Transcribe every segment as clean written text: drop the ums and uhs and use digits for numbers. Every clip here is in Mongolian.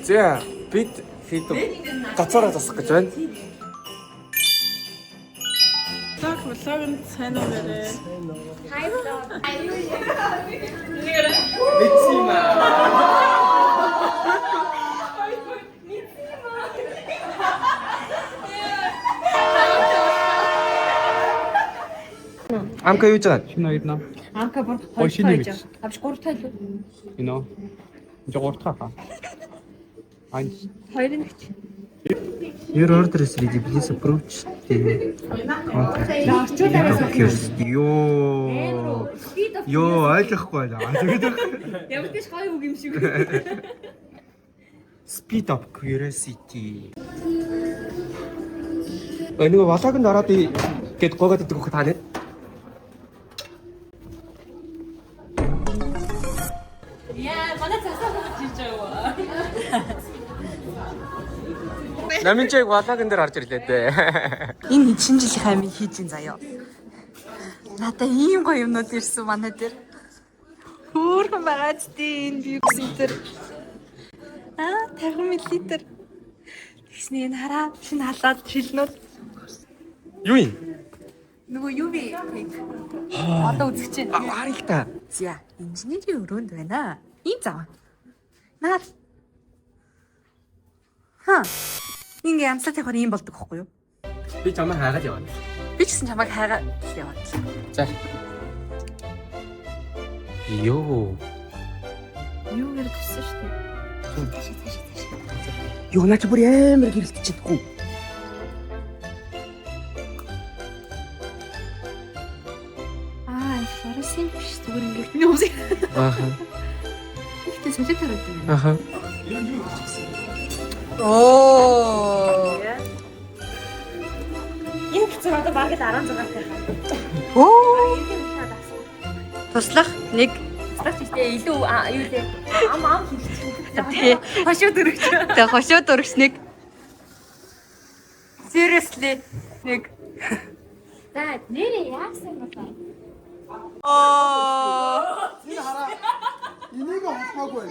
За, бид хэд гоцоороо засах гэж байна. Vlog vlog-нд сайн уу гэрээ. Мэдсима. Амка юу жаа? Шинэ хоёр наа. Амка бүр Ой, хоёр шинэ дахь гэж. хийж. Авч гурав дахь илүү. You know. Энд гурав дахь хаа. Айн. Хоёрын нэг. Your order is ready. Please approach the contact. Йоо. Йоо, ойлгохгүй байна. Тэгээд Ямар ч гоё үг юм шиг. Speed of curiosity. Нөгөө vlog-нд ороод гээд гоогаад идэг хөх та нэ. Яа, манай засаа хөгж ирж байгаа. Намин чиг vlog-н дээр орж ирлээ дээ. Энэ шинэ жилийн амийг хийж ин заяа. Надаа ийм гоё юмнууд ирсэн манай дээр. Хөөрхөн байгаа ч тийм энэ бюкс энэ. Аа 50 мл. Тэгсний энэ хараа шинэ халаад шилнүүд. Юу юм? Нөгөө юу вэ? Одоо үзэж чинь. Харъя л та. За, инженерийн өрөөнд байна. Ийм зав. Наар. Ха. Ингээ амтлаа тавихаар ийм болдог байхгүй юу? Би чамайг хайгаад явна. Би ч гэсэн чамайг хайгаад яваад. За. Йоо. Юу гэр төссөн шүү дээ. Йоо, наа чи бүр амар гэрэлтэж чадгүй. Аа, флоресцент биш зүгээр ингээ. Миний өмсөг. Ааха. Ихтэй солиод хараад байна. Ааха. Оо. Энэ хэцүү одоо баг л 16 тайхаа. Оо. Туслах нэг Туслах ч илүү юу лээ. Ам ам хийчих. Тий. Хошуу дөрөгч. Тэгээ хошуу дөрөгч нэг. Seriously нэг. За, нэрээ яасан болоо? Оо. Энийг холбоогүй.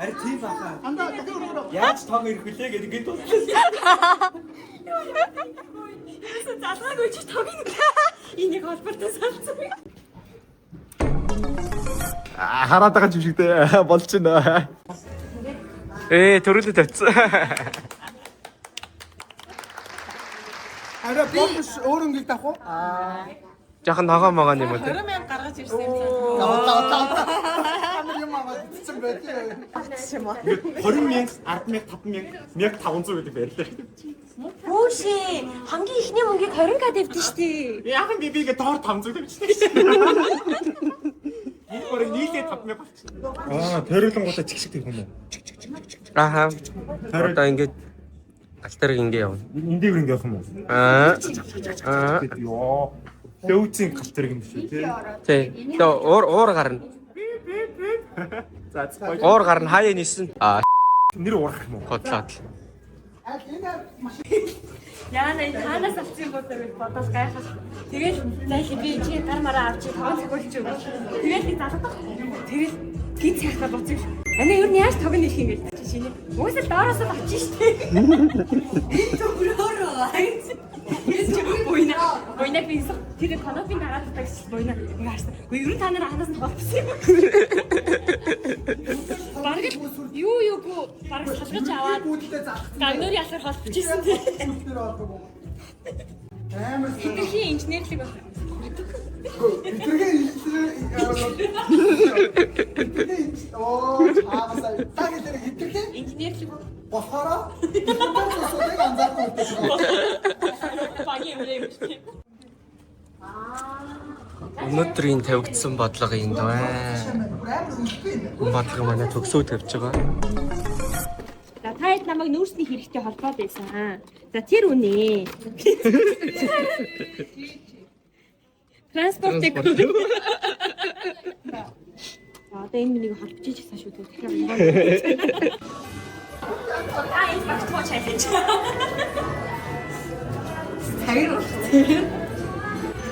Ари тийм баха. Андаа дахин өрөөрөө. Яаж тон ирэх вүлээ гэдэг ингээд дуслаа. Залгаагүй чи тогийн. Энийг холбоотой салцсан. Хараад байгаа юм шиг те болж байна. Төрөлөө тавьчихсан. Арай бомбш өөр өнгөлд авах уу? Жахан ногоо могоо юм уу те? 20 мянга гаргаж ирсэн юм цаа. Та та. Амар юм аваад ицсэн байт. 20 мянга, 10 мянга, 5 мянга, 1500 гэдэг барилаа. Хүүшээ, хамгийн ихний мөнгийг 20к дэвдэн штий. Яг нь би бигээ доор 500 тавьчихсан. Энэ бүр нийлээ 5000 болчихсон. Аа, тойруулангуудаа чиг чиг тавих юм уу? Ааха. Одоо ингээд гал дээр ингээ явна. Энэ дээр ингэ явах юм уу? Аа. Аа. Йоо. Лөөцийн гал дээр юм шиг тий. Тий. Тэгээ уур уур гарна. За за. Уур гарна хаяа нисэн. Аа, Нэр уурах юм уу? хотлоод. Яана энэ таанаас авсан юм болоо гэж бодоод гайхах. Тэгэл зайлшгүй би чи гар мараа авчи тогон цохиулж өгөө. Тэгэл нэг залгах. Тэгэл гинц яхаа буцаг. Ана ер нь яаж тогон нийлэх юм гээл чи шинэ. Угсаал доороос л очиж штэ. Энэ төгрөөрөө. Тэгээс чи буйна. Буйнаг би инсэх. Тэр канопын дараад таг чи буйна. Ингээ харсан. Үгүй ер нь та нар анаас нь холбосон юм. Бараг л юу юугүй бараг салгаж аваад Гүйдэлтэй залгацсан. гагнуурын ялахаар холбож исэн тий. Гүйдэлээр болдог юм. Амар Хитрхи инженерлэг байх. Хитрхи инженер. Оо, чаасаа. Та хэлээр хитрхи Инженерлэг болохоор хитрхи асуудыг анзаарахгүй байдаг. багийн юм юм чи. Өнөөдрийн тавигдсан бодлого энд байна. Амар үлдээ юм. Бодлого манай төгсөө тавьж байгаа. За та хэд намайг нүүрсний хэрэгтэй холбоод байсан. За тэр үнэ. Транспортыг. За одоо энэ миний холбож ижсэн шүү дээ. Тэгэхээр А энэ багт муу чайлж. Цагир урт.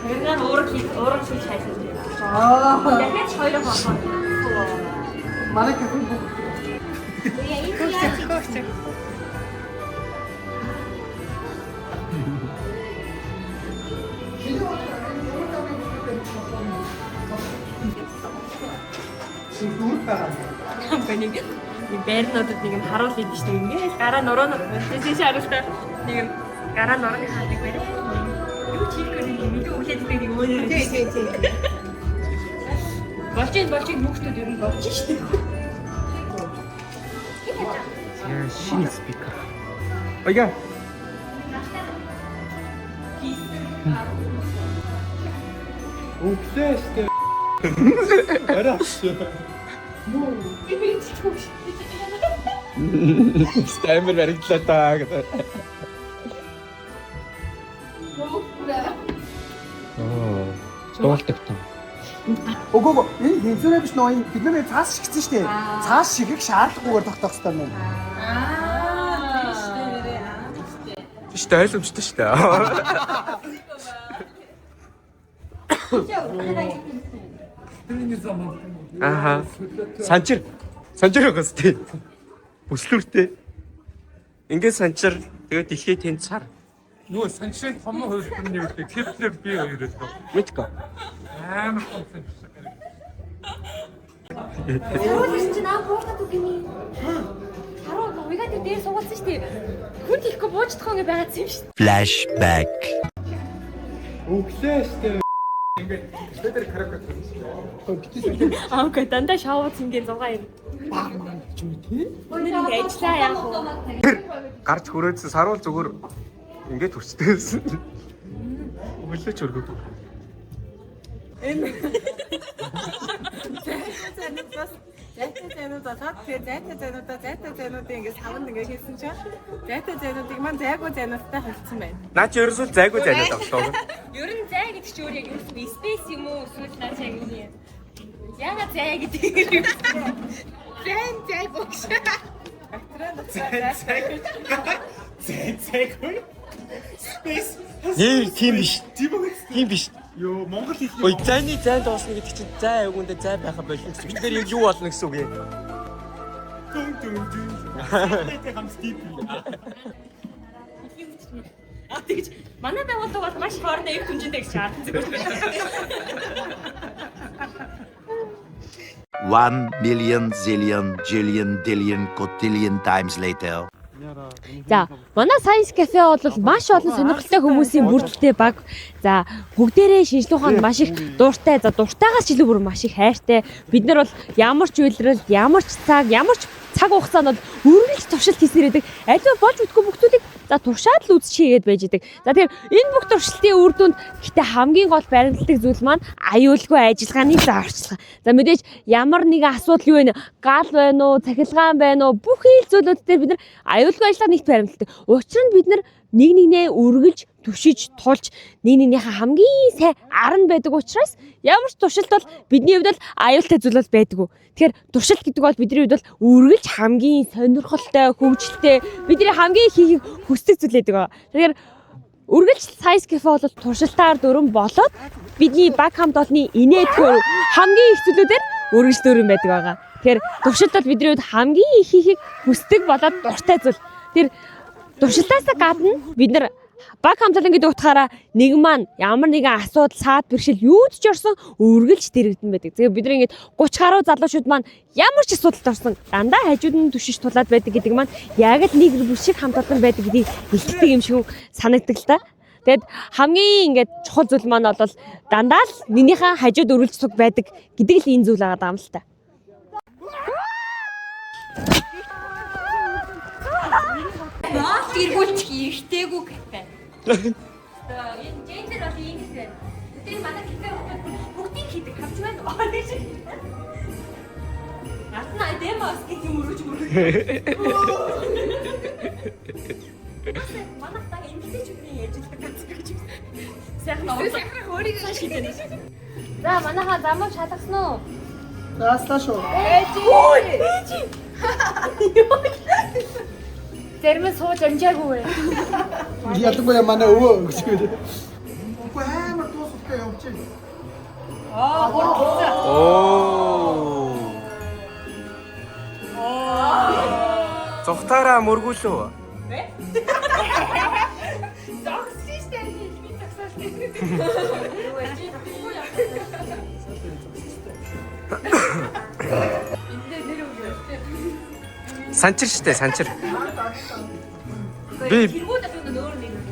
Хоёроор уурах хийх, уурах хийх чайлж. Аа. Дахиад хоёроо холбоо. Манай кафе бүх. байгаа. Хамгаа нэг нэг байрнуудад нэг юм харуул идэв шүү дээ. Ингээл гараа нуруу тийш харуултаа нэг юм гараа нурууны хаадаг барай. Юу ч хийхгүй нэг юм илүү үлээд идэг нэг өөр. Тий, тий, тий. Болж ин болж ин хүүхдүүд ер нь болж шүү дээ. Яа, шинэ спикер. Оя. Өглөө штэ. Арай авчих. Стаймер баригдлаа та гэдэг. Оо. Дуулдаг тань. Үгүй үгүй энэ хэнцүрээ биш нөө энэ бид нар цаас шигсэн шүү дээ. Цаас шигэх шаардлагагүйгээр тогтоох хэрэгтэй юм. Аа, тийм шүү дээ нэрээ. Аа, тийм шүү дээ. Биш тэ ойлгомжтой шүү дээ. Аха. Санчир. Санчир байгаас тий. Бүслүүртэй. Ингээд санчир тэгээд дэлхий тэнд сар. Нөгөө санчрын том хувилбар нь юу вэ? Кеплер би хоёр л баг. Мэдгүй. Амар том санчир. Сүүл чинь аа буухад үг юм. Харуу уяга тэр дээр суугаалсан шүү дээ. Хүн тийхгүй бууж чадах ингээ байгаадсан юм шүү дээ. Flashback. Өглөө штэ. Ингээд тэр караоке хийсэн. Аа окей, дандаа шоу цэнгийн 6 юм. Баг маа ч юм тий. Өнөө нэг ажиллаа яах вэ? Гарч хүрээдсэн саруул зүгээр ингээд хүрчтэй байсан. Өглөөч өргөөгүй. Энэ зайтай зайнуудаас зайтай зайнууд болоод тэгээ зайтай зайнуудаа зайтай зайнуудыг ингээд савнд ингээд хийсэн чинь зайтай зайнуудыг маань зайгүй зайнуудтай холцсон байна. Наа чи ерөөсөө зайгүй зайнаад авлаа. Ер нь зай гэдэг чинь өөр яг юу вэ? Space юм уу? Эсвэл наа чи яг юу юм? Яга зай гэдэг юм. Зайн зайгүй гэж. Бактерийн дотор зайтай. Зай зайгүй. Space. Нэр тийм биш. Тийм үү? Тийм биш. Йоо, Монгол хэлний. Ой, зайны зайн дуусна гэдэг чинь зай аягүй зай байха болно гэсэн. Бид нэр яг юу болно гэсэн үг юм? Дүн дүн дүн. Зайтай хамт дип. Аа тэгж манай байгууллага бол маш хоорондоо эв түнжинтэй гэж шаардсан зүгээр. 1 million zillion jillion dillion cotillion times later. За, манай Science Cafe бол маш олон сонирхолтой хүмүүсийн бүрдэлтэй баг. За, бүгдээрээ шинжлэх ухаанд маш их дуртай. За, дуртайгаас ч илүү бүр маш их хайртай. Бид нар бол ямар ч үйлрэлд, ямар ч цаг, ямар ч цаг хугацаанд бол үргэлж туршилт хийсээр байдаг. Аливаа болж мэдгүй бүх зүйлийг за туршаад л үзчихье гэдээ байж идэг. За тэгэхээр энэ бүх туршилтын үр дүнд гэтээ хамгийн гол баримтлагдаг зүйл маань аюулгүй ажиллагааны зааварчилгаа. За мэдээж ямар нэгэн асуудал юу вэ? Гал байна уу, цахилгаан байна уу? Бүх ил зүйлүүд дээр бид нар аюулгүй ажиллагаа нэгт баримтлагдаг. Учир нь бид нар нэг нэгнээ үргэлж түшиж, тулж нэг нэгнийхээ хамгийн сайн аран байдаг учраас ямар ч туршилт бол бидний хувьд бол аюултай зүйл бол байдаггүй. Тэгэхээр туршилт гэдэг бол бидний хувьд бол үргэлж хамгийн сонирхолтой, хөгжилтэй, бидний хамгийн хийхийг хүсдэг зүйл байдаг байгаа. Тэгэхээр үргэлж Science Cafe бол туршилтаар дөрөн болоод бидний баг хамт олонны инээдхөр хамгийн их зүйлүүдээр үргэлж дөрөн байдаг байгаа. Тэгэхээр туршилт бол бидний хувьд хамгийн их хийхийг хүсдэг болоод дуртай зүйл. Тэр туршилтаас гадна бид нар баг хамтлан гэдэг утгаараа нэг маань ямар нэгэн асуудал саад бэрхшээл юунд ч орсон үргэлж дэрэгдэн байдаг. Тэгээ бид нар ингээд 30 гаруй залуучууд маань ямар ч асуудалд орсон дандаа хажууд нь түшиж тулаад байдаг гэдэг маань яг л нэг бүр шиг хамт олон байдаг гэдгийг илтгэдэг юм шиг санагддаг л та. Тэгэд хамгийн ингээд чухал зүйл маань бол дандаа л нэгнийхээ хажууд өрүүлж суг байдаг гэдэг л энэ зүйл байгаа юм л та. Моол гэргүүлчих эрхтэйгүй кафе. Энэ гендер бол ийм гэсэн. Тэр манай кафе бүгдийг хийдэг харж байна уу? Гэж. Артна демос гэх юм өрөөж мөрөж. Манай та эмэгтэйчүүдийн ажилладаг газар гэж. Сайхан овоо. Сайхан өөрийгөө шидэнэ. За манайхаа замыг шалгасан уу? Зааслаа шүү. Зарим нь сууж амжаагүй. Ялангуяа манай өвөө гэж үү. Үгүй амар дуусалтай явж байна. Оо. Зүхтаараа мөргүүлөө. Зогссон шүү дээ. Би зогсоол. Санчир штэ, санчир. Би Тэргүүд одоо өөр нэг юм.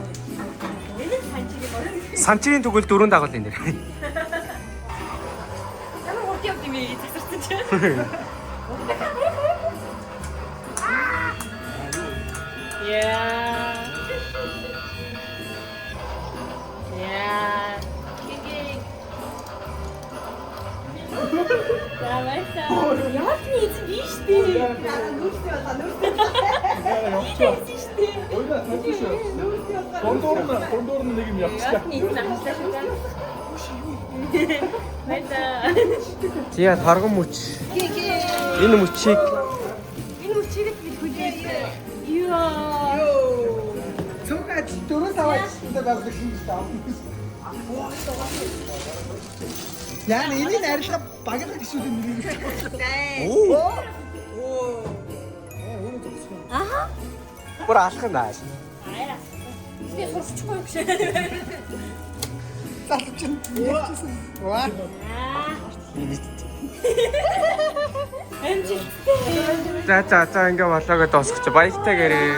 Энэ нь санчиг юм уу? санчирын тэгвэл дөрөв дагуулын нэр. Ямар хурд явд юм бэ? Засарсан чи. Яа. Яа. Гинг. За баярлалаа. Ямар ч нэг эзэн биш дээ. Дундуур нь нэг юм явчихлаа. Нэг эзэн ахлаа шүү дээ. Баярлалаа. Зя торгон мөч. Энэ мөчийг Энэ мөчийг бид хүлээсэн. Йоо. Цөөх ажил дөрөв сав ажилтнтай байгуулах юм шүү дээ. Яа, энийг арилга баглаг гişүүдийн нэрийг. Оо. Бүр алах наа. Би сурчихгүй юм шиг. Залуучин. Ваа. Амжилттай. За за за ингээ болоогоо дуусгач. Баяртай гэрээ.